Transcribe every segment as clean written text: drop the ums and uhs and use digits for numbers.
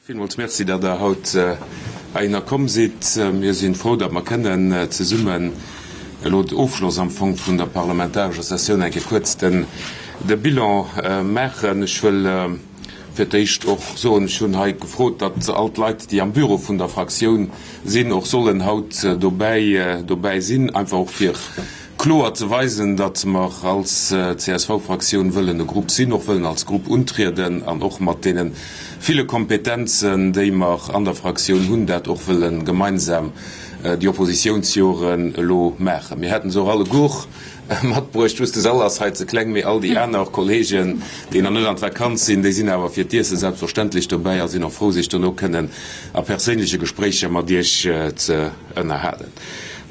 Villmools Merci, datt Der haut heihinner komm sidd. Mir si frou, datt mer kënnen zesummen elo de Ofschloss am Fong vun der parlamentarescher Sessioun eng Kéier kuerz de Bilan maachen. Ech wëll fir d'éischt och soen, ech hunn hei gefrot, datt all d'Leit, déi am Büro vun der Fraktioun sinn, och sollen haut dobäi dobäi sinn, einfach och fir kloer ze weisen, datt mer als CSV-Fraktioun wëllen e Grupp sinn, och wëllen als Grupp untrieden an och mat deene ville Kompetenzen, déi mer an der Fraktioun hunn, dat och wëlle gemeinsam déi Oppositiounsjoren elo maachen. Mir hätte se och alleguer matbruecht, just de Sall ass hei ze kleng, mee all déi aner Kolleegen, déi nach net an d'Vakanz sinn, déi sinn awer fir d'Iesse selbstverständlech dobäi a sinn och frou, sech dono kënnen a perséinleche Gespréicher mat Iech ze ënnerhalen.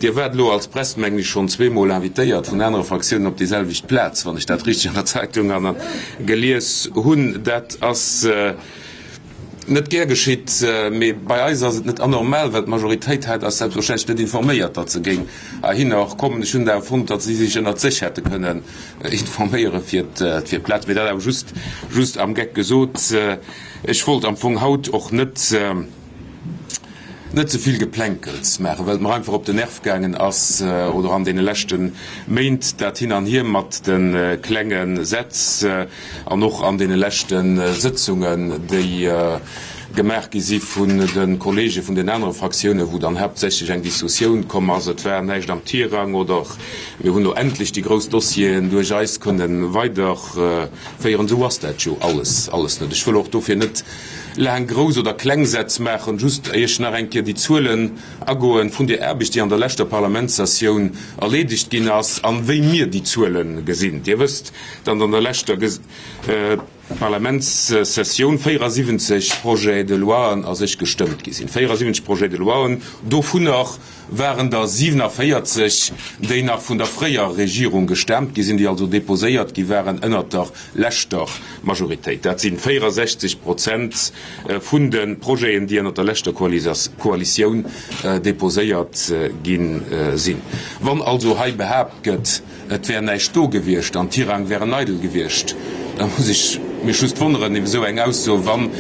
Dir waart elo als Press, mengen ech, schonn zweemol invitéiert vun anere Fraktiounen op déi selwecht Plaz, wann ech dat richteg an der Zeitung an gelies hunn. Dat ass net gär geschitt, mee bei eis ass et net anormal, well d'Majoritéit hat eis selbstverständlech net informéiert, datt se géing heihinner kommen. Ech hunn et awer fonnt, datt si sech ënnert sech hätte kënnen informéiere fir d'Plaz. Mee dat awer just, just am Geck gesot. Ech wollt am Fong haut och net. Net ze vill Geplänkels maachen, well et mer einfach op den Nerv gaangen ass, oder an deene leschte Méint dat Hin an Hier mat de klenge Sätz an och an deene leschte Sëtzungen, déi gemaach gi si vun de Kollege vun den anere Fraktiounen, wou dann haaptsächlech eng Diskussioun komm ass, et war näischt am Tirang oder mir hunn elo endlech déi grouss Dossieren duerch eis kënne weiderféieren. Esou ass dat jo alles, alles net. Ech wëll och dofir net laang grouss oder kleng Sätz maachen, just Iech nach eng Kéier déi Zuelen agoen vun der Aarbecht, déi an der leschter Parlamentssessioun erleedegt ginn ass, an wéi mir déi Zuele gesinn. Dir wësst, datt an der leschter Parlamentssessioun 74 Projets de loien a sech gestëmmt gi sinn. 74 Projets de loien, dovunner waren der 47, déi nach vun der fréier Regierung gestaamt gi sinn, déi also déposéiert gi waren ënnert der leschter Majoritéit. Dat si 64 Prozent vun de Projeten, déi ënnert der leschter Koalitioun déposéiert gi sinn. Wann also hei behaapt gëtt, Et wär näischt do gewiescht an d'Tirang wären eidel gewiescht. Da muss ech mech just wonneren iwwer esou eng Ausso, wann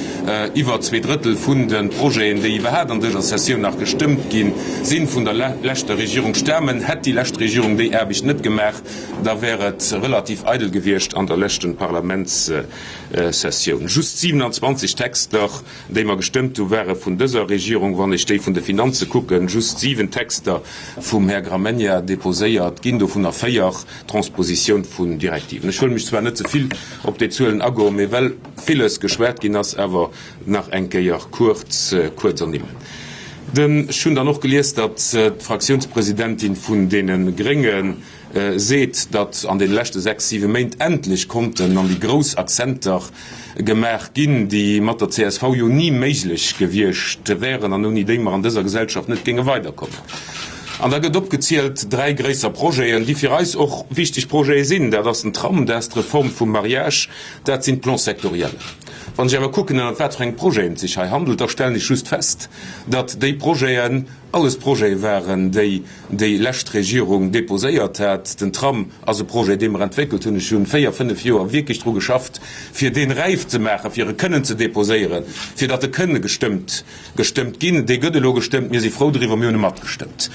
iwwer zweedrëttel vun de Projeten, déi iwwerhaat an dëser Sessioun nach gestëmmt gi sinn, vun der leschter Regierung stamen. Hätt déi lescht Regierung déi Aarbecht net gemaach, da wär et relativ eidel gewiescht an der leschten Parlamentssessioun. Just 27 Texter déi mer gestëmmt hu ware vun dëser Regierung, wann ech déi vun de Finanze kucken, just 7 Texter vum Här Gramegna déposéiert ginn, dovunner 4 Transpositioun vun Direktiven. Ech wëll mech zwar net ze vill op déi Zuelen agoen, mee well villes geschwat ginn ass, awer nach eng Kéier kuerz, kuerz ernimmen. Den, ech hunn dann och gelies, datt d'Fraktiounspresidentin vun deene Grénge seet, datt an deene leschte 6, 7 Méint endlech konnten an déi grouss Akzenter gemaach ginn, déi mat der csv jo ni méiglech gewiescht wären an ouni déi mer an dëser Gesellschaft net géinge weiderkommen. An da gëtt opgezielt dräi gréisser Projeten, déi fir eis och wichteg Projete sinn, dat ass den Tram, dat ass d'Reform vum Mariage, dat sinn d'Plans sectoriellen. Wann ech awer kucken, ëm wat fir eng Projeten et sech hei handelt, da stellen ech just fest, datt déi Projeten alles Projete waren, déi déi lescht Regierung déposéiert hat. Den Tram ass e Projet, dee mer entwéckelt hunn. Ech hu véier, fënnef Joer wierklech dru geschafft, fir dee räif ze maachen, fir e kënnen ze déposéieren, fir datt e kënne gestëmmt, gestëmmt ginn. Dee gëtt elo gestëmmt. Mir si frou driwwer. Mir hunn e matgestëmmt.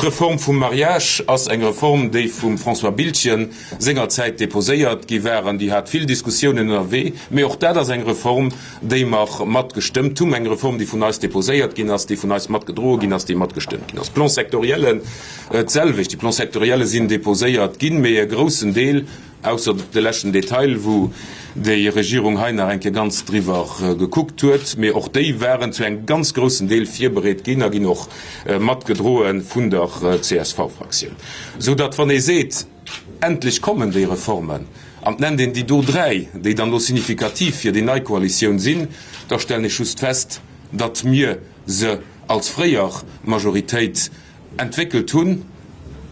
D'Reform vum Mariage ass eng Reform, déi vum François Biltgen sengerzäit déposéiert gi war an déi hat vill Diskussiounen ënnerwee. Mee och dat ass eng Reform, déi mer matgestëmmt hunn, eng Reform, déi vun eis déposéiert ginn ass, déi vun eis matgedroe ginn ass, déi matgestëmmt ginn ass. D'Plans sectoriellen d'selwecht. Déi Plans sectorielle sinn déposéiert ginn, mee e groussen Deel, ausser de leschten Detail, wou déi Regierung hei nach eng Kéier ganz driwwer gekuckt huet, mee och déi waren zu engem ganz groussen Deel virbereet ginn a ginn och matgedroe vun der CSV-Fraktioun, soudatt, wann ee seet, Endlech kommen déi Reformen, an nennt een déi do dräi, déi dann elo signifikativ fir déi nei Koalitioun sinn, da stellen ech just fest, datt mir se als fréier Majoritéit entwéckelt hunn,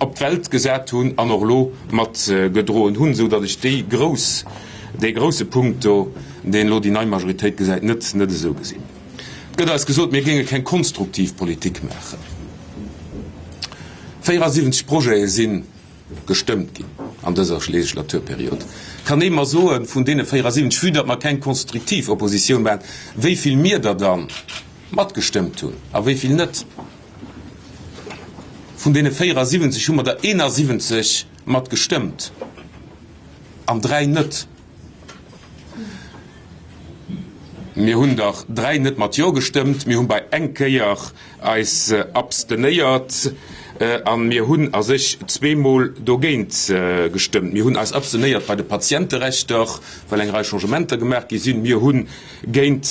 op d'Welt gesat hunn an och elo mat gedroen hunn, esou datt ech déi grouss, dee grousse Punkt do, deen elo déi nei Majoritéit gesäit, net, net esou gesinn. Et gëtt eis gesot, mir géinge keng konstruktiv Politik maachen. 74 Projete si gestëmmt ginn an dëser Legislaturperiod. Kann ee mer soen, vun deene 74, vue datt mer keng konstruktiv Oppositioun waren, wéi vill mir der da matgestëmmt hunn a wéi vill net? Vun deene 74 hu mer der 71 matgestëmmt an dräi net. Mir hunn der dräi net mat Jo gestëmmt, mir hu bei eng Kéier eis abstenéiert a mir hunn a sech zweemol dogéint gestëmmt. Mir hunn eis abstenéiert bei de Patienterechter, well eng Rei Changementer gemaach gi sinn. Mir hu géint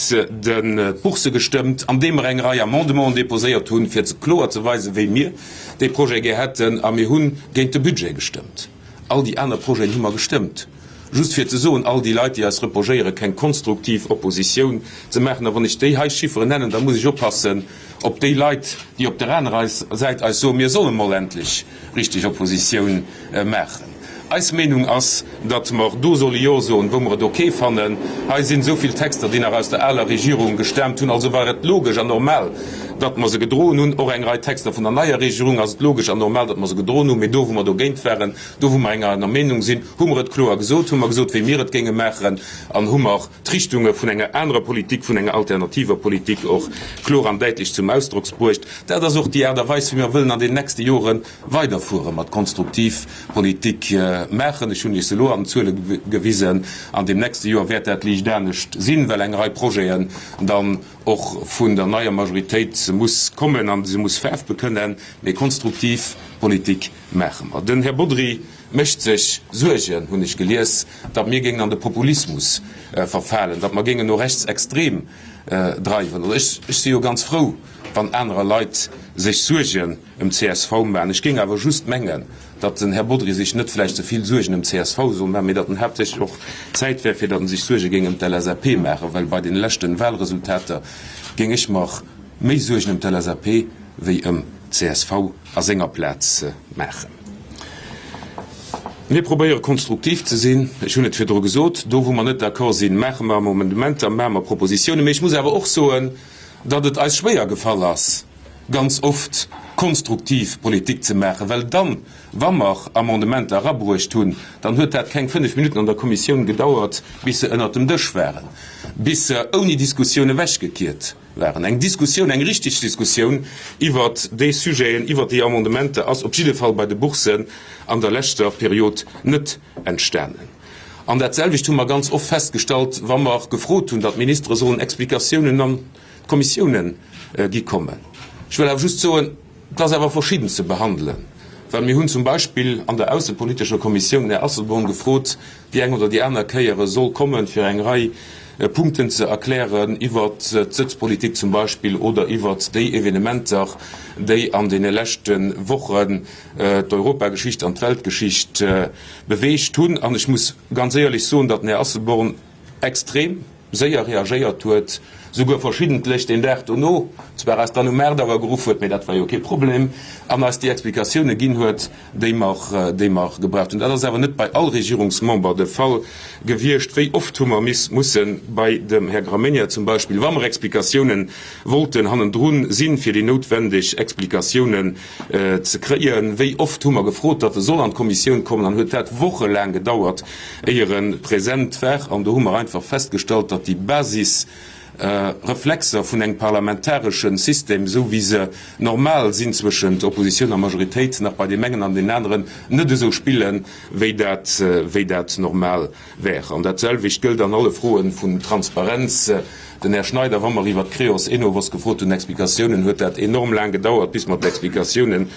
d'Bourse gestëmmt, andeem mer eng Rei Amendementen déposéiert hunn, fir kloer ze weisen, wéi mir dee Projet gär hätten. A mir hu géint de Budget gestëmmt. All déi aner Projeten hu mer gestëmmt. Just fir ze soen, all déi Leit, déi eis reprochéieren, keng konstruktiv Oppositioun ze maachen, a wann ech déi hei Chifferen nennen, da muss ech oppassen op déi Leit, déi op der anerer Säit eis soen, mir solle mol endlech richteg Oppositioun maachen. Eis Meenung ass, datt mer do solle Jo soen, wou mer et ok fannen. Hei sinn esou vill Texter, déi nach aus der aler Regierung gestaamt hunn, also war et logesch an normal, datt mer se gedroen hunn. Och eng Rei Texter vun der neier Regierung ass et logesch an normal, datt mer se gedroen hunn. Mee do, wou mer dogéint waren, Do wou mer enger aner Meenung sinn, hu mer et kloer gesot, hu mer gesot, wéi mir et géinge maachen an hu mer d'Richtunge vun enger anerer Politik, vun enger alternativer Politik och kloer an däitlech zum Ausdrocks bruecht. Dat ass och déi Aart a Weis, wéi mer wëllen an den nächste Jore weiderfuere mat konstruktiv Politik maachen. Ech hunn Iech se elo an den Zuele gewisen. An deem nächste Joer wäert dat liicht anescht sinn, well eng Rei Projeten dann och vun der neier Majoritéit muss kommen an se muss Faarf bekënnen. Mee konstruktiv Politik Maache mer. Den Här Bodry mécht sech Suergen, hunn ech gelies, datt mir géingen an de Populismus verfalen, datt mer géingen no rechts extrem dreiwen. Also ech, ech si jo ganz frou, wann anerer Leit sech Suergen ëm csv maachen. Ech géing awer just mengen, datt den Här Bodry sech net vläicht ze vill Suergen ëm csv soll maachen, mee datt en haaptsächlech och Zäit wär, fir datt en sech Suerge géing ëm d'LSAP maachen, well bei deene leschte Wahlresultater géing ech mer méi Suergen ëm d'LSAP wéi ëm csv a senger Plaz maachen. Mir probéiere konstruktiv ze sinn, ech hunn et virdru gesot, do wou mer net d'accord sinn, maache mer Amendementer, maache mer Propositiounen. Mee ech muss awer och soen, datt et eis schwéier gefall ass, ganz oft konstruktiv Politik ze maachen, well dann, wa mer Amendementer erabruecht hunn, dann huet dat keng fënnf Minutten an der Kommissioun gedauert, bis se ënnert dem Dësch waren, bis se ouni Diskussioun ewechgekiert Waren. Eng Diskussioun, eng richtig Diskussioun iwwert déi Sujeten, iwwert déi Amendementer ass op jidde Fall bei de Boursen an der leschter Period net entstanen. An dat selwecht hu mer ganz oft festgestallt, wa mer gefrot hunn, datt d'Ministere sollen Explikatiounen an d'Kommissiounen gi kommen. Ech wëll awer just soen, Et ass awer verschidden ze behandelen, well mir hunn zum Beispill an der aussepolitescher Kommissioun den Här Asselborn gefrot, déi eng oder déi aner Kéier e soll kommen, fir eng Rei Punkten ze erklären iwwert d'Sëtzpolitik zum Beispill oder iwwert déi Evenementer, déi an deene leschte Wochen d'Europageschicht an d'Weltgeschicht beweegt hunn. An ech muss ganz éierlech soen, datt den Här Asselborn extrem séier reagéiert huet, souguer verschiddentlech deen Dag dono, zwar eis dann um 8 Auer geruff huet, mee dat war jo kee Problem, an eis déi Explikatioune ginn huet, déi mer, déi mer gebraucht hunn. Dat ass awer net bei all Regierungsmember de Fall gewiescht. Wéi oft hu mer miss, mussen bei dem Här Gramegna zum Beispill, wa mer Explikatiounen wollten, hannendrun sinn, fir déi noutwendeg Explikatiounen ze kréien. Wéi oft hu mer gefrot, datt e soll an d'Kommissioun kommen, an huet dat wochelaang gedauert, éier e present war. An do hu mer einfach festgestallt, datt déi Basisreflexer vun engem parlamentaresche System, esou wéi se normal sinn zwëschent Oppositioun a Majoritéit, nach bei deem engen an deem aneren net esou spillen, wéi dat, wéi dat normal wär. An dat selwecht gëllt an alle Froen vun Transparenz. Den Här Schneider, wa mer iwwert d'Creos Enovos gefrot hunn, Explikatiounen, huet dat enorm laang gedauert, bis mer d'Explikatiounen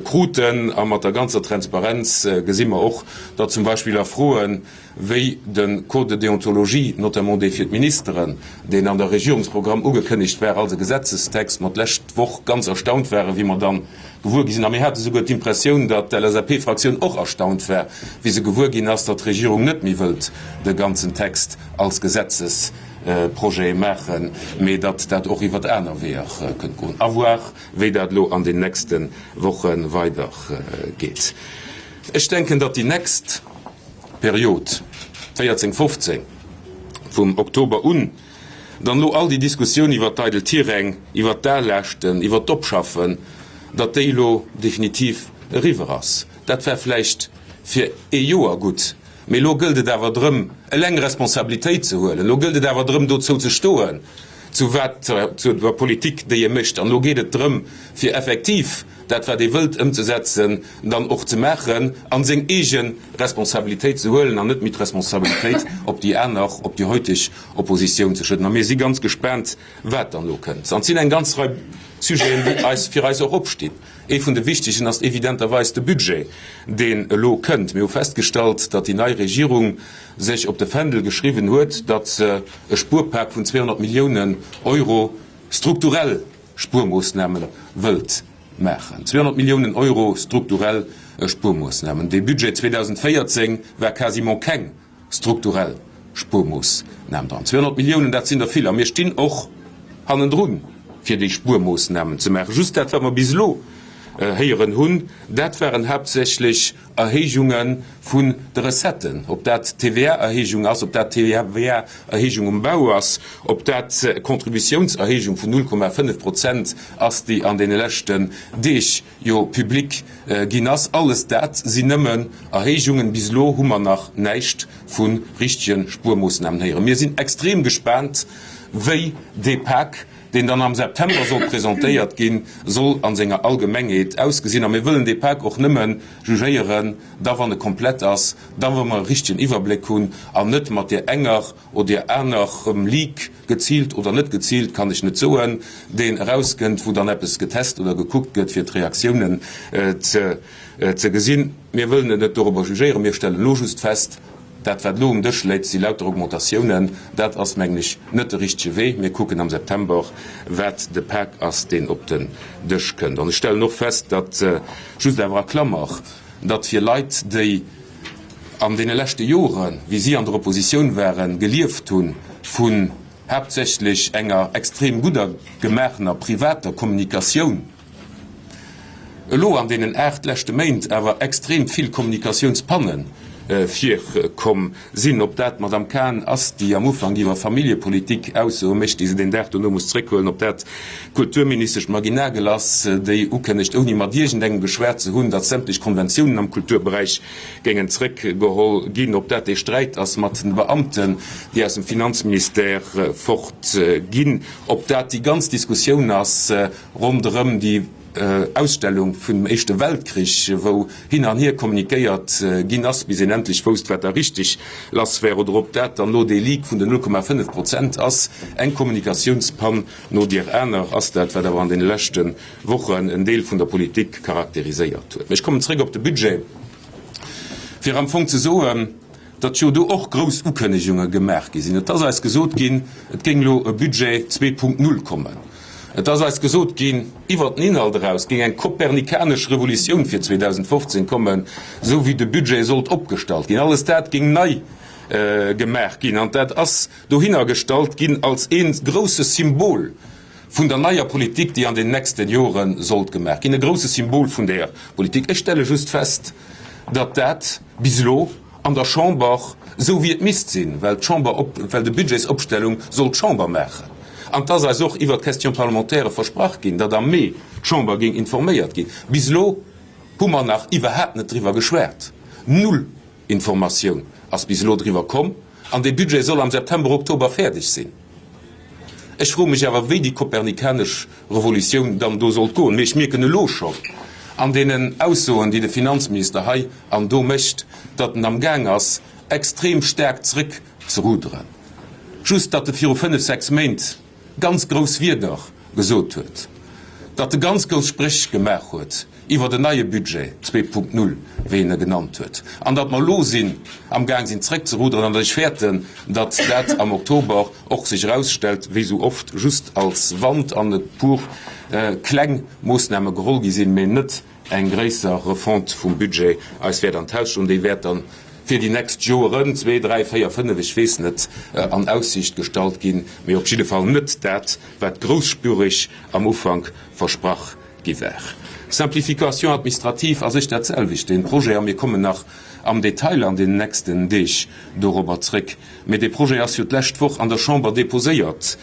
kruten. A mat der ganzer Transparenz gesi mer och, datt zum Beispill a Froen wéi de Code de déontologie, notamment dee fir d'Ministeren, deen an der Regierungsprogramm ugekënnegt war als e Gesetzestext, mer d'lescht Woch ganz erstaunt waren, wéi mer dann gewuer gi sinn, a mir hate souguer d'Impressioun, datt d'LSAP-Fraktioun och erstaunt war, wéi se gewuer ginn ass, datt d'Regierung net méi wëllt de ganzen Text als Gesetzesprojet maachen, mee datt dat och iwwert aner Weeër kënnt goen. À voir, wéi dat elo an den nächste Woche weidergeet. Ech denken, datt déi nächst Period, 14, 15, vum Oktober un, Dann elo all déi Diskussioun iwwert d'eidel Tiräng, iwwert d'Aalaaschten, iwwert d'Opschaffen, datt déi elo definitiv eriwwer ass. Dat war vläicht fir ee Joer gutt, Mee elo gëllt et awer drëm, eleng Responsabilitéit ze huelen. Elo gëllt et awer drëm, dozou ze stoen, zu wat, zu der Politik, déi ee mécht. An elo geet et drëm, fir effektiv dat, wat ee wëllt ëmzesetzen, dann och ze maachen a seng eege Responsabilitéit ze huelen an net méi d'Responsabilitéit op déi aner, op déi heutig Oppositioun ze schëdden. A mir si ganz gespaant, wat dann elo kënnt. An et sinn eng ganz Rei Sujeten, déi eis, fir eis och opstinn. Ee vun de wichtegen ass evidenterweis de Budget, deen elo kënnt. Mir hu festgestallt, datt déi nei Regierung sech op de Fändel geschriwwen huet, datt se e Spuerpak vun 200 Milliounen Euro strukturell Spuermoossname wëllt maachen. 200 Milliounen Euro strukturell Spuermoossnamen. Dee Budget 2014 war quasiment keng strukturell Spuermoossnam dran. 200 Milliounen, dat sinn der vill. A mir stinn och hannendrun, fir déi Spuermoossnamen ze maachen. Just dat, wat mer bis elo héieren hunn, dat waren haaptsächlech Erhéijunge vun de Recetten, ob dat d'TVA-Erhéijung ass, ob dat d'TVA-Erhéijung um Bau ass, ob dat d'Contributiounserhéijung vun 0,5 Prozent ass, déi an deene leschten Deeg jo public ginn ass. Alles dat sinn nëmmen Erhéijungen. Bis elo hu mer nach näischt vu richtege Spuermoossnamen héieren. Mir sinn extrem gespaant, wéi dee Pak, deen dann am September soll presentéiert ginn, soll a senger Allgemengheet ausgesinn. A mir wëllen dee Pak och nëmme jugéieren, da wann e komplett ass, da wa mer e richtegen Iwwerbléck hunn an net mat där enger oder där aner Leak, Geziilt oder net geziilt, kann ech net soen, deen erauskënnt, wou dann eppes getest oder gekuckt gëtt, fir d'Reaktiounen ze gesinn. Mir wëllen et net dorobber jugéieren. Mir stellen elo just fest, dat wat elo um Dësch léit, si lauter Augmentatiounen. Dat ass, mengen ech, net de richtege Wee. Mir kucken am September, wat de Pak ass, deen op den Dësch kënnt. An ech stellen och fest, datt, just awer a Klammer, datt fir Leit, déi an deene leschte Joren, wéi si an der Oppositioun waren, gelieft hu vun haaptsächlech enger extrem gudder gemaachener privater Kommunikatioun, elo an deenen 8 leschte Méint awer extrem vill Kommunikatiounspanne virkomm sinn. Ob dat d'Madame Cahen ass, déi am Ufank iwwer Familljepolitik Aussoe mécht, déi se deen Dag dono muss zréckhuelen, ob dat d'Kulturministesch Maggy Nagel ass, déi ukënnegt, ouni mat iergendengem geschwat ze hunn, datt sämtlech Konventiounen am Kulturberäich géingen zréckgeholl ginn, ob dat dee Sträit ass mat den Beamten, déi aus dem Finanzministère fort ginn, ob dat déi ganz Diskussioun ass ronderëm déi Ausstellung vun dem Éischte Weltkrich, wou hin an hier kommunikéiert ginn ass, bis een endlech wousst, wat da richteg lass wär, oder ob dat dann elo dee Leak vun den 0,5 Prozent ass, eng Kommunikatiounspann no deer aner ass dat, wat awer an deene leschte Wochen en Deel vun der Politik charakteriséiert huet. Mä ech kommen zréck op de Budget, fir am Fong ze soen, datt jo do och grouss Ukënnegunge gemaach gi sinn. Et ass eis gesot ginn, et géing elo e Budget 2.0 kommen. Et ass eis gesot ginn, iwwert den Inhalt eraus géing eng kopernikanesch Revolutioun fir 2015 kommen, esou wéi de Budget sollt opgestallt ginn. Alles dat géing nei gemaach ginn an dat ass dohinner gestallt ginn als ee grousse Symbol vun der neier Politik, déi an den nächste Jore sollt gemaach ginn, e grouse Symbol vun där Politik. Ech stelle just fest, datt dat bis elo an der Chamber, esou wéi et misst sinn, well d'Chamber op, well de Budgetsopstellung soll d'Chamber maachen, an et ass eis och iwwert d'Question parlementaire versprach ginn, datt am Mee d'Chamber géing informéiert ginn. Bis elo hu mer nach iwwerhaapt net driwwer geschwat. Null Informatioun ass bis elo driwwer komm. An dee Budget soll am September, Oktober fäerdeg sinn. Ech froe mech awer, wéi déi kopernikanesch Revolutioun dann do sollt goen. Mee ech mierken elo schonn an deenen Aussoen, déi de Finanzminister hei an do mécht, datt en amgaang ass, extrem staark zrëckzeruderen. Just datt e viru fënnef, sechs Méint ganz grouss Wierder gesot huet, datt e ganz grouss Spréch gemaach huet iwwert en neie Budget 2.0, wéi en e genannt huet, an datt mer elo sinn amgaang sinn zréckzeruderen an datt ech fäerten, datt dat am Oktober och sech erausstellt, wéi esou oft, just als Wand an e puer kleng Moossname geholl gi sinn, mee net eng gréisser Refonte vum Budget eis wäert an d'Haus stoen. Déi wäert dann fir déi nächst Joeren, zwee, dräi, véier, fënnef, ech weess net, an Aussiicht gestallt ginn, mee op jidde Fall net dat, wat grousspureg am Ufank versprach gi war. Simplification administrative a sech dat selwecht, dee Projet, a mir kommen nach am Detail an den nächsten Deeg dorobber zréck, mee dee Projet ass jo d'lescht Woch an der Chamber déposéiert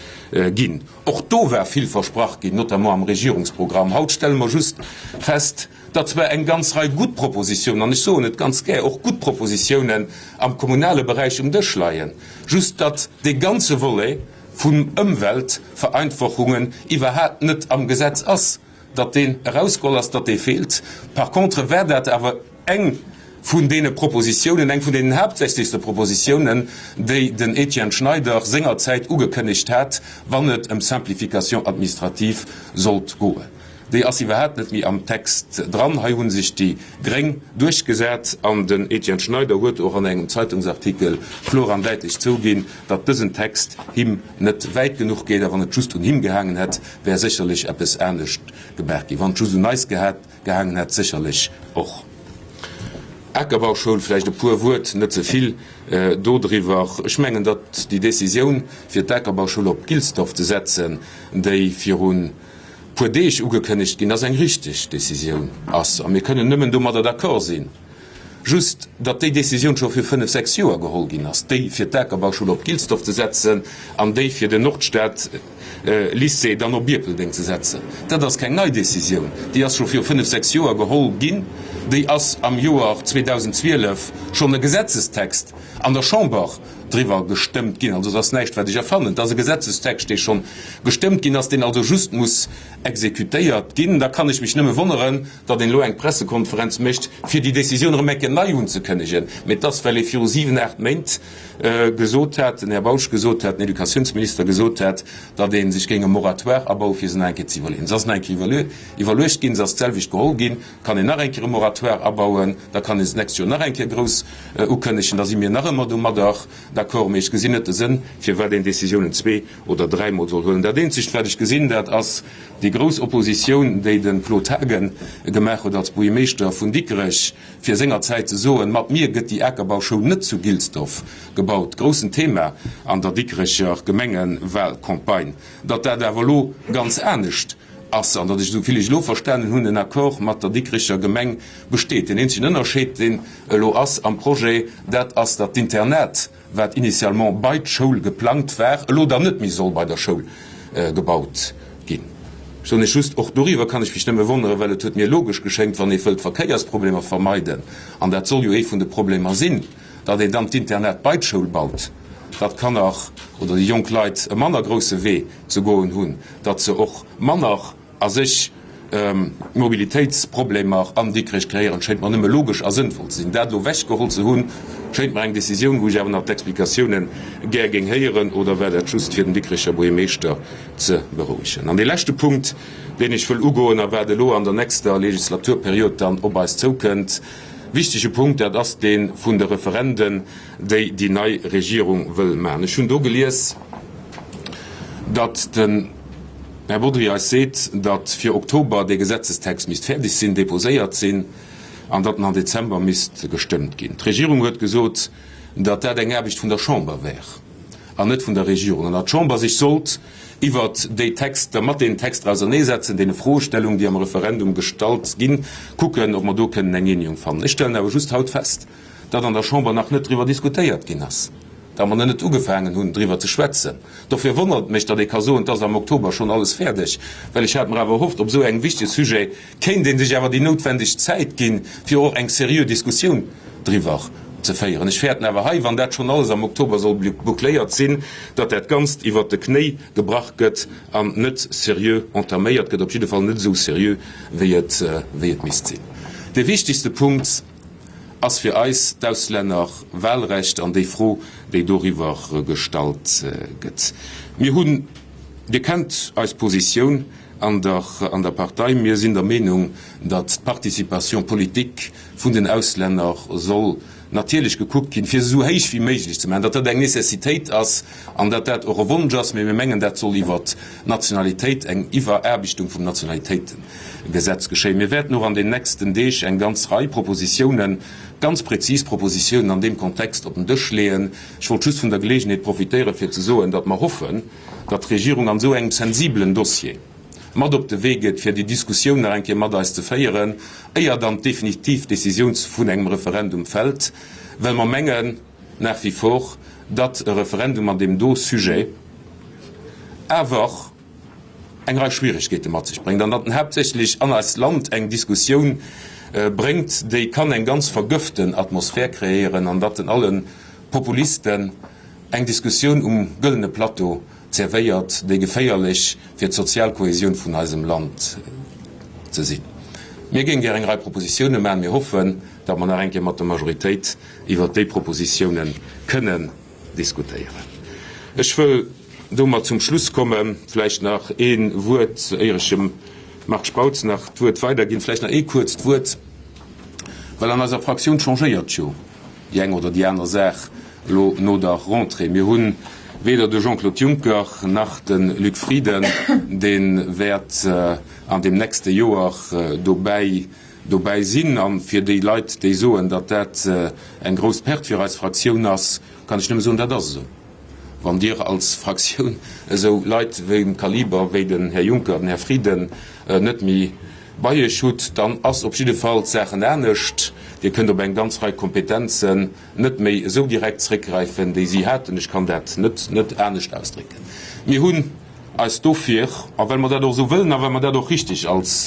ginn. Och do war vill versprach ginn, notamment am Regierungsprogramm. Haut stelle mer just fest, datt zwar eng ganz Rei gutt Propositionen, an ech soen et ganz gär, och gutt Propositionen am kommunale Beräich um Dësch leien, just datt dee ganze Volet vun Ëmweltvereinfachungen iwwerhaapt net am Gesetz ass, datt deen erausgeholl ass, datt dee feelt. Par contre war dat awer eng vun deene Propositionen, eng vun deenen haaptsächlechste Propositionen, déi den Etienne Schneider sengerzäit ugekënnegt hat, wann et ëm Simplification administrative sollt goen. Déi ass iwwerhaapt net méi am Text dran. Hei hu sech déi Gréng duerchgesat an den Etienne Schneider huet och an engem Zeitungsartikel kloer an däitlech zouginn, datt dësen Text him net wäit genuch geet. A wann et just un him gehaangen hätt, wär sécherlech eppes anescht gemaach ginn. Wann et just un eis gehaangen hätt, sécherlech och. Akerbauschoul, vläicht e puer Wuert, net ze vill dodriwwer. Ech mengen, datt déi Décisioun, fir d'Akerbauschoul op Gilsdorf ze setzen, déi virun puer Deeg ugekënnegt ginn ass, eng richteg Décisioun ass a mir kënnen nëmmen domadder d'accord sinn. Just, datt déi Décisioun scho vir fënnef, sechs Joer geholl ginn ass, déi fir d'Akerbauschoul op Gilsdorf ze setzen an déi fir den Nordstad-Lycée dann op Ierpeldeng ze setzen, dat ass keng nei Décisioun, déi ass scho viru fënnef, sechs Joer geholl ginn. Déi ass am Joer 2012 schonn e Gesetzestext an der Chamber driwwer gestëmmt ginn. Also et ass näischt, wat ech erfannen. Et ass e Gesetzestext, dee schonn gestëmmt ginn ass, deen also just muss exekutéiert ginn. Da kann ech mech nëmme wonneren, datt een elo eng Pressekonferenz mécht, fir déi Décisioun erëm eng Kéier nei unzekënnegen. Mee et ass, well ee viru siwen, aacht Méint gesot hat, den Här Bausch gesot hat, den Educatiounsminister gesot hat, datt ee sech géing e Moratoire abauen, fir se nach eng Kéier ze iwwerleeën. Se ass nach eng Kéier iwwerluecht ginn, se ass d'selwecht geholl ginn. Kann een nach eng Kéier e Moratoire abauen, da kann een se d'nächst Joer nach eng Kéier grouss ukënnegen, da si mir nach ëmmer domadder d'accord. Mee ech gesinn net de Sënn, firwat een Décisiounen zwee oder dräimol soll huelen. Dat eenzegt, wat ech gesinn, dat ass déi grouss Oppositioun, déi de Claude Haagen gemaach huet als Buergermeeschter vun Dikrech, fir sengerzäit ze soen, Mat mir gëtt déi Akerbauschoul net zu Gilsdorf gebaut, groussen Thema an der Dikrecher Gemengewahlcampagne. Datt dat awer elo ganz anescht ass an datt, esou vill ech elo verstanen hunn, en Accord mat der Dikricher Gemeng besteet. Deen eenzegen Ënnerscheed, deen elo ass am Projet, dat ass, datt d'Internat, wat initialement bei d'Schoul geplangt war, elo dann net méi soll bei der Schoul gebaut ginn. Ech soen Iech just, och doriwwer kann ech mech nëmme wonneren, well et huet mir logesch geschéngt, wann ee wëllt Verkéiersproblemer vermeiden, an dat soll jo ee vun de Problemer sinn, datt een dann d'Internat bei d'Schoul baut, datt d'Kanner oder déi jonk Leit e manner grousse Wee ze goen hunn, datt se och manner a sech Mobilitéitsproblemer an Dikrech kreéieren, schéint mer nëmme logesch a sënnvoll ze sinn. Dat elo ewechgeholl ze hunn, schéint mer eng Décisioun, wou ech awer nach d'Explikatiounen gär géing héieren, oder war dat just fir den Dikrecher Buergermeeschter ze berouegen? An dee leschte Punkt, deen ech wëll ugoen a wat elo an der nächster Legislaturperiod dann op eis zoukënnt, wichtege Punkt, dat ass dee vun de Referenden, déi déi nei Regierung wëll maachen. Ech hunn do gelies, datt den Här Bodry eis seet, datt fir Oktober dee Gesetzestext misst fäerdeg sinn, déposéiert sinn, an datt en am Dezember misst gestëmmt ginn. D'Regierung huet gesot, datt dat eng Aarbecht vun der Chamber wär an net vun der Regierung, an datt d'Chamber sech sollt iwwert déi Texter, mat deenen Texter auserneesetzen, deene Froestellungen, déi am Referendum gestallt ginn, kucken, ob mer do kënnen eng Eenegung fannen. Ech stellen awer just haut fest, datt an der Chamber nach net driwwer diskutéiert ginn ass, datt mer nach net ugefaangen hunn, driwwer ze schwätzen. Dofir wonnert et mech, datt ee ka soen, et ass am Oktober schonn alles fäerdeg, well ech hat mer awer erhofft, op esou engem wichtege Sujet kéint ee sech awer déi noutwendeg Zäit ginn, fir och eng seriö Diskussioun driwwer ze féieren. Ech fäerten awer hei, wann dat schonn alles am Oktober soll boucléiert sinn, datt dat Ganzt iwwert de Knéi gebrach gëtt an net seriö entaméiert gëtt, op jidde Fall net esou seriö, wéi et misst sinn. Dee wichtegste Punkt, ass fir eis d'Auslännerwahlrecht an déi Fro, déi doriwwer gestallt gëtt. Mir hunn, Dir kennt eis Positioun an der an der Partei, mir sinn der Meenung, datt d'Participation politique vun den Auslänner soll natierlech gekuckt ginn, fir se esou héich wéi méiglech ze maachen, datt dat eng Nécessitéit ass an datt dat och e Wonsch ass, mee mir mengen, dat soll iwwert d'Nationalitéit, eng Iwweraarbechtung vum Nationalitéitengesetz geschéien. Mir wäerten och an den nächsten Deeg eng ganz Rei Propositiounen, ganz prezis Propositiounen an deem Kontext op den Dësch leeën. Ech wollt just vun der Gelegenheet profitéieren, fir ze soen, datt mer hoffen, datt d'Regierung an esou engem sensibelen Dossier mat op de Wee geet, fir déi Diskussioun nach eng Kéier mat eis ze féieren, éier dann d'definitiv Décisioun vun engem Referendum fält, well mer mengen nach wie vor, datt e Referendum an deem do Sujet awer. eng Rei Schwierigkeete mat sech bréngt an datt en haaptsächlech an eist Land eng Diskussioun bréngt, déi kann eng ganz vergëften Atmosphär kreéieren an datt en alle Populisten eng Diskussioun um gëllene Plateau zerwéiert, déi geféierlech fir d'sozial Kohesioun vun eisem Land ze sinn. Mir géing gär eng Rei Propositiounen maachen. Mir hoffen, datt mer nach eng Kéier mat der Majoritéit iwwert déi Propositiounen kënnen diskutéieren. Ech wëll domat zum Schluss kommen. Vläicht nach ee Wuert, éier ech dem Marc Spautz nach d'Wuert weiderginn, vläicht nach ee kuerzt Wuert, well an eiser Fraktioun changéiert jo déi eng oder déi aner Saach elo no der Rentrée. Mir hu weder de Jean-Claude Juncker nach de Luc Frieden, dee wäert an deem nächste Joer dobäi dobäi sinn. A fir déi Leit, déi soen, datt dat eng grouss Perte fir eis Fraktioun ass, kann ech nëmme soen, dat ass esou. Wann Dir als Fraktioun esou Leit vum Kaliber wéi den Här Juncker, den Här Frieden net méi bei Iech hutt, dann ass op jidde Fall d'Saachen anescht. Dir kënnt op eng ganz Rei Kompetenzen net méi esou direkt zréckgräifen, déi si haten. Ech kann dat net net anescht ausdrécken. Mir hunn eis dofir, a well mer dat och esou wëllen a well mer dat och richtig als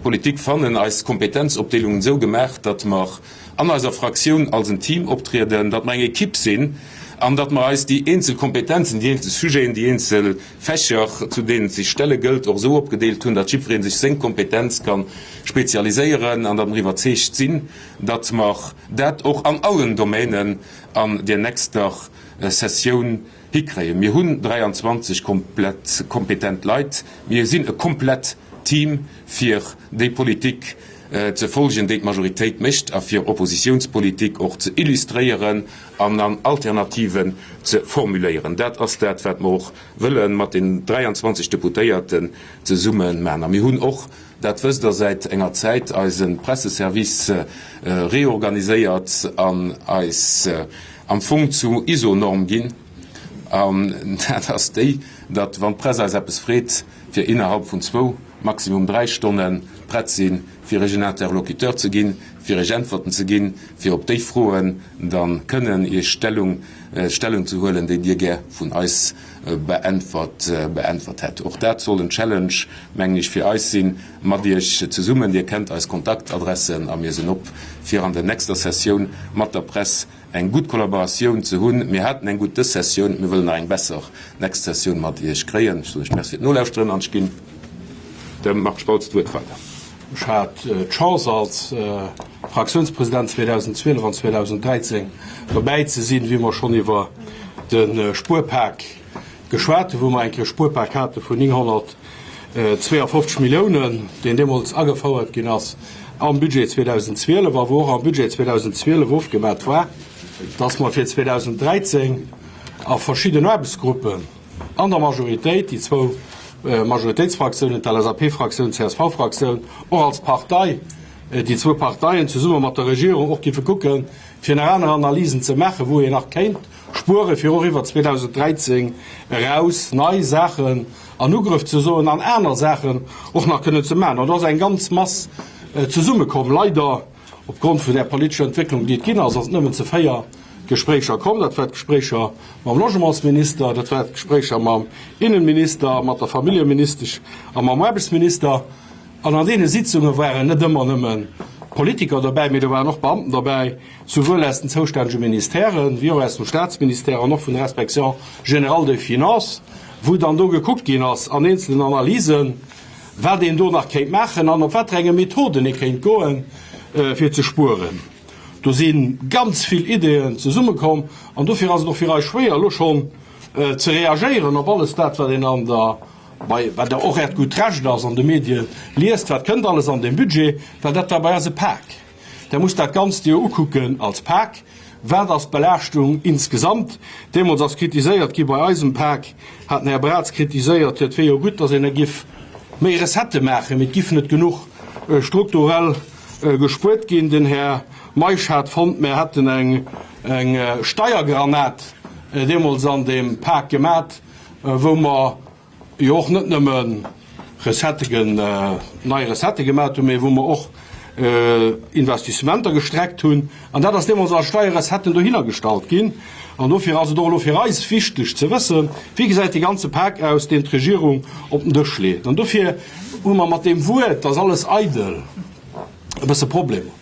Politik fannen, eis Kompetenzopdeelungen esou gemaach, datt mer an eiser Fraktioun als en Team optrieden, datt mer eng Equipe sinn an datt mer eis déi eenzel Kompetenzen, déi eenzel Sujeten, déi eenzel Fächer, zu deenen et sech stelle gëllt, och esou opgedeelt hunn, datt jiddweree sech seng Kompetenz ka spezialiséieren an datt mer iwwerzeegt sinn, datt mer dat och an allen Domänen an der nächster Sessioun hikréien. Mir hunn 23 komplett kompetent Leit. Mir sinn e komplett Team, fir déi Politik ze folgen, déi d'Majoritéit mécht a fir Oppositiounspolitik och ze illustréieren an an Alternativen ze formuléieren. Dat ass dat, wat mer och wëlle mat den 23 Deputéierten zesumme maachen. A mir hunn och, dat wësst Der, säit enger Zäit eise Presseservice reorganiséiert an eis am Fong zu ISO-Norm ginn, an dat ass déi, datt wann d'Press eis eppes freet, fir innerhalb vun zwou, maximum dräi Stonne prett sinn, fir Iech en Interlocuteur ze ginn, fir Iech Äntwerten ze ginn, fir op déi Froen da kënnen Iech Stellung, Stellung ze huelen, déi Dir gär vun eis beäntwert, beäntwert hätt. Och dat soll en Challenge, mengen ech, fir eis sinn, mat Iech zesummen. Dir kennt eis Kontaktadressen a mir sinn op, fir an der nächster Sessioun mat der Press eng gutt Kollaboratioun ze hunn. Mir haten eng gutt dës Sessioun, mir wëllen nach eng besser nächst Sessioun mat Iech kréien. Ech soen Iech Merci fir d'Nolauschteren an ech ginn dem Marc Spautz d'Wuert weider. Ech hat d'Chance als Fraktiounspresident 2012 an 2013 dobäi ze sinn, wéi mer schonn iwwer de Spuerpak geschwat hunn, wou mer eng Kéier e Spuerpak hate vun 952 Milliounen, deen deemools agefouert ginn ass am Budget 2012 a wou och am Budget 2012 ofgemat war, dass mer fir 2013 a verschidden Aarbechtsgruppen an der Majoritéit, déi zwou Majoritéitsfraktiounen, d'LSAP-Fraktioun, d'CSV-Fraktioun, och als Partei, déi zwou Parteien zesumme mat der Regierung och giffe kucken, fir nach aner Analysen ze maachen, wou een nach kéint spueren, fir och iwwer 2013 eraus nei Saachen an Ugrëff ze soen an aner Saachen och nach kënnen ze maachen. An do ass eng ganz Mass zesummekomm. Leider, opgrond vun där politescher Entwécklung, déi et ginn ass, ass et nëmmen zu 4 Gespréicher komm. Dat war d'Gespréicher mam Logementsminister, dat war d'Gespréicher mam Innenminister, mat der Familljeministesch a mam Aarbechtsminister. An an deene Sitzunge waren net ëmmer nëmme Politiker dobäi, mee do waren och Beamten dobäi, souwuel aus den zoustännege Ministèren, wéi och aus dem Statsministère an och vun der Inspection générale des finances, wou dann do gekuckt ginn ass an eenzelen Analysen, wat een do nach kéint maachen an op wat fir enge Methoden ee kéint goen, fir ze spueren. Do si ganz vill Ideeën zesummekomm an dofir ass et och fir eis schwéier, elo schonn ze reagéieren op alles dat, wat een an der Bei, wat der och Äert gutt Recht ass, an de Medie liest, wat kënnt alles an deem Budget, well dat war bei eis e Pak. Der musst dat Ganzt jo ukucken als Pak. Wat ass d'Belaaschtung insgesamt? Deemools ass kritiséiert gi bei eisem Pak, hat den Här Braz kritiséiert, jo et wier jo gutt, datt een da giff méi Recettë maachen, mee et giff net genuch strukturell gespuert ginn. Den Här Meisch hat fonnt, mär hätten eng Steiergranat deemools an deem Pak gemat. wou mer jo och net nëmme Recettë, nei Recettë gemat hunn, mee wou mer och Investissementer gestreckt hunn. An dat ass deemools als Steierrecetten dohinner gestallt ginn. An dofir ass et och elo fir eis wichteg ze wëssen, Wéi gesäit dee ganze Pak aus, deen d'Regierung op den Dësch leet? An dofir hu mer mat deem Wuert, dass alles eidel, e bësse Problemer.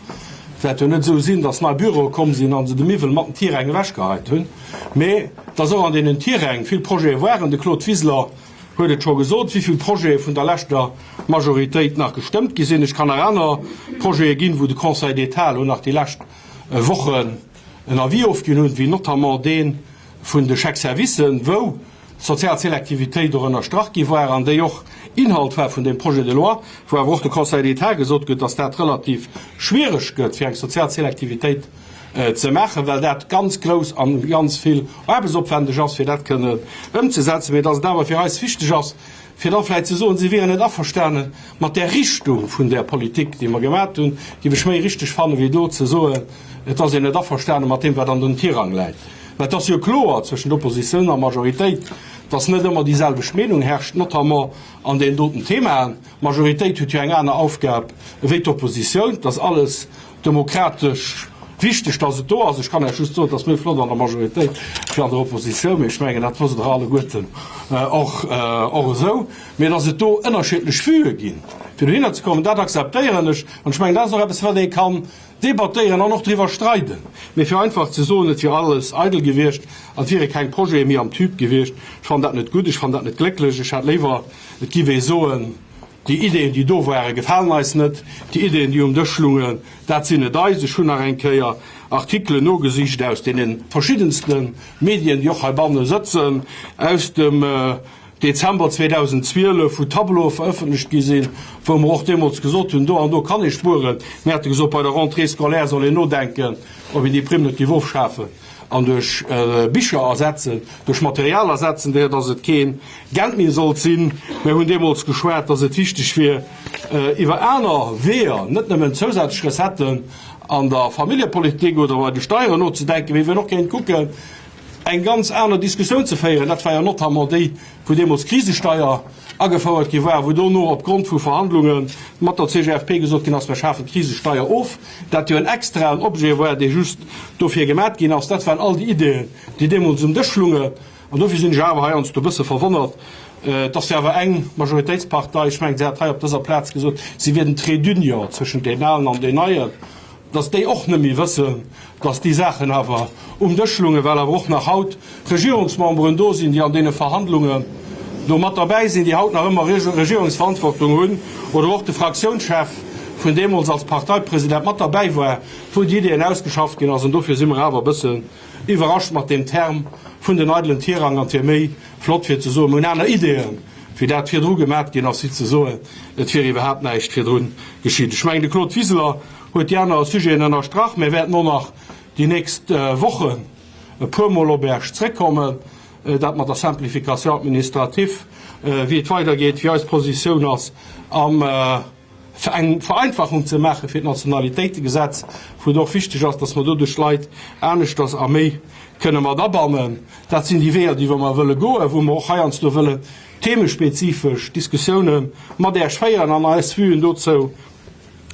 Et wäert jo net esou sinn, dass nei Büroe komm sinn a se de Miwwel mat den Tiräng ewechgeheit hunn, mee dass och an deenen Tiräng vill Projete waren. De Claude Wiseler huet et scho gesot, wéi vill Projete vun der leschter Majoritéit nach gestëmmt gi sinn. Ech kann nach aner Projete ginn, wou de Conseil d'État elo nach déi lescht Wochen en Avis ofginn hunn, wéi notamment dee vun de Chèques-servicen, wou d'sozial Selektivitéit och ënnerstrach gi war an déi och Inhalt war vun deem Projet de loi, wou awer och de Conseil d'État gesot huet, dass dat relativ schwiereg gëtt, fir eng sozial Selektivitéit ze maachen, well dat ganz grouss a ganz vill aarbechtsopwändeg ass, fir dat kënnen ëmzesetzen, mee dass et awer fir eis wichteg ass, fir da vläicht ze soen, si wieren net averstane mat där Richtung vun där Politik, déi mer gemat hunn, géif ech méi richteg fannen, wéi do ze soen, et ass een net averstane mat deem, wat an den Tirang läit. Well et ass jo kloer zwëschen Oppositioun a Majoritéit, dass net ëmmer déi selwecht Meenung herrscht, notamment an deenen doten Themaen. D'Majoritéit huet jo eng aner Aufgab wéi d'Oppositioun. Et ass alles Demokratesch wichteg, dass et do ass. Ech kann Iech just soen, et ass méi flott an der Majoritéit wéi an der Oppositioun, mee ech mengen, dat wosst Der alleguerten och och esou. Mee dass et do ënnerschiedlech Vuë ginn, fir dohinner ze kommen, dat akzeptéieren ech. An ech mengen, dat ass och eppes, wat ee kann debattéieren an och driwwer streiden. Mee fir einfach ze soen, et wier alles eidel gewiescht an et wiere keng Projete méi am Tube gewiescht, ech fannen dat net gutt, ech fannen dat net glécklech. Ech hätt léiwer, et giff ee soen, Déi Ideeën, déi do waren, gefalen eis net. Déi Ideeën, déi um Dësch lungen, dat sinn net eis. Ech hunn nach eng Kéier Artikelen nogesicht aus deene verschiddenste Medien, déi och heibanne sëtzen, aus dem Dezember 2012, wou Tableaue verëffentlecht gi sinn, wou mer och deemools gesot hunn, do an do kann ee spueren. Mir hate gesot, bei der Rentrée scolaire soll een nodenken, ob een déi Primm net géif ofschafen an duerch Bicher ersetzen, duerch Material ersetzen, där dass et kee Geld méi sollt sinn. Mir hunn deemools geschwat, dass et wichteg wier, iwwer aner Weeër, net nëmmen zousätzlech Recetten an der Familljepolitik oder bei de Steieren nozedenken, mee wien och kéint kucken, eng ganz aner Diskussioun ze féieren. Dat war jo notamment déi, wou deemools d'Krisesteier agefouert gi war, wou dono opgrond vu Verhandlunge mat der CGFP gesot ginn ass, mir schafen d'Krisesteier of, dat jo en extraen Objet war, dee just dofir gemat ginn ass. Dat waren all déi Ideeën, déi deemools um Dësch lungen. An dofir sinn ech awer heiansdo e bësse verwonnert, dass jo awer eng Majoritéitspartei, ech mengen, se hat hei op dëser Plaz gesot, si wier den Trait d'union zwëschent deenen Alen an deenen Neien, dass déi och net méi wëssen, dass déi Saachen awer um Dësch lungen, well awer och nach haut Regierungsmemberen do sinn, déi an deene Verhandlungen do mat derbäi sinn, déi haut nach ëmmer Regierungsverantwortung hunn, oder och de Fraktiounschef vun deemools als Parteipresident mat derbäi war, wou déi Ideeën ausgeschafft ginn ass. An dofir si mer awer e bëssen iwwerrascht mat deem Term vun den eidelen Tirang an et wier méi flott fir ze soen, mir hunn aner Ideeën, wéi dat virdru gemat ginn ass, wéi ze soen, et wier iwwerhaapt näischt virdru geschitt. Ech mengen, de Claude Wiseler huet déi aner Sujeten ënnerstrach. Mir wäerten och nach déi nächst Wochen e puermol op Äech zréckkommen, dat mat der Simplification administrative, wéi et weidergeet, wéi eis Positioun ass am eng Vereinfachung ze maache fir d'Nationalitéitegesetz, wou et och wichteg ass, dass mer doduerch d'Leit aneschters a méi kënne mat abannen. Dat sinn déi Weeër, déi mer wëlle goen, wou mer och heiansdo wëllen themespezifesch Diskussioune mat Äech féieren an eis Vuen dozou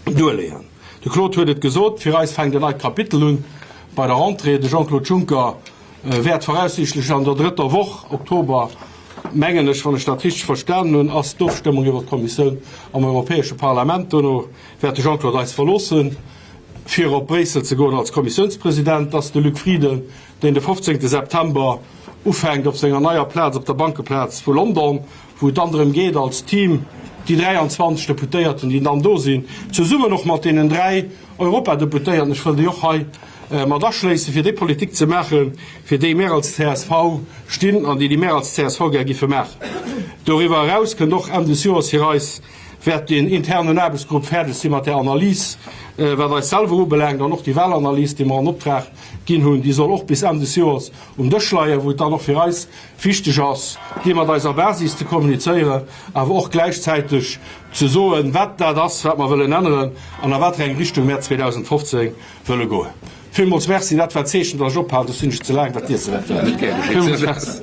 duerleeën. De Claude huet et gesot, fir eis fänkt en neit Kapitel un bei der Rentrée. De Jean-Claude Juncker wäert voraussiichtlech an der drëtter Woch Oktober, mengen ech, wann ech dat richteg verstanen hunn, ass d'Ofstëmmung iwwer d'Kommissioun am Europäesche Parlament. Dono wäert de Jean-Claude eis verloossen, fir op Bréissel ze goen als Kommissiounspresident. Dass de Luc Frieden, deen de 15 September ufänkt op senger neier Plaz op der Bankeplaz vu London, wou et dann drëm geet, als Team déi 23 Deputéierten, déi dann do sinn, zesummen och mat deenen dräi Europadeputéierten, ech wëll déi och hei mat aschléissen, fir déi Politik ze maachen, fir déi mär als csv stinn an déi, déi mär als csv gär giffe maachen. Doriwwer eraus kënnt och Enn des Joers fir eis, wäert deen internen Aarbechtsgrupp fäerdeg si mat där Analys, wat eis selwer ubelaangt, an och déi Walanalys, déi mer an Optrag ginn hunn, déi soll och bis Enn des Joers um Dësch leien, wou et dann och fir eis wichteg ass, déi mat eiser Basis ze kommunizéieren, awer och gläichzäiteg ze soen, wat dat ass, wat mer wëllen änneren an a wat fir eng Richtung mär 2015 wëlle goen. Villmools Merci. Dat war d'Zeechen, datt ech ophalen, soss sinn ech ze laang, wat Dir ze. Villmools Merci.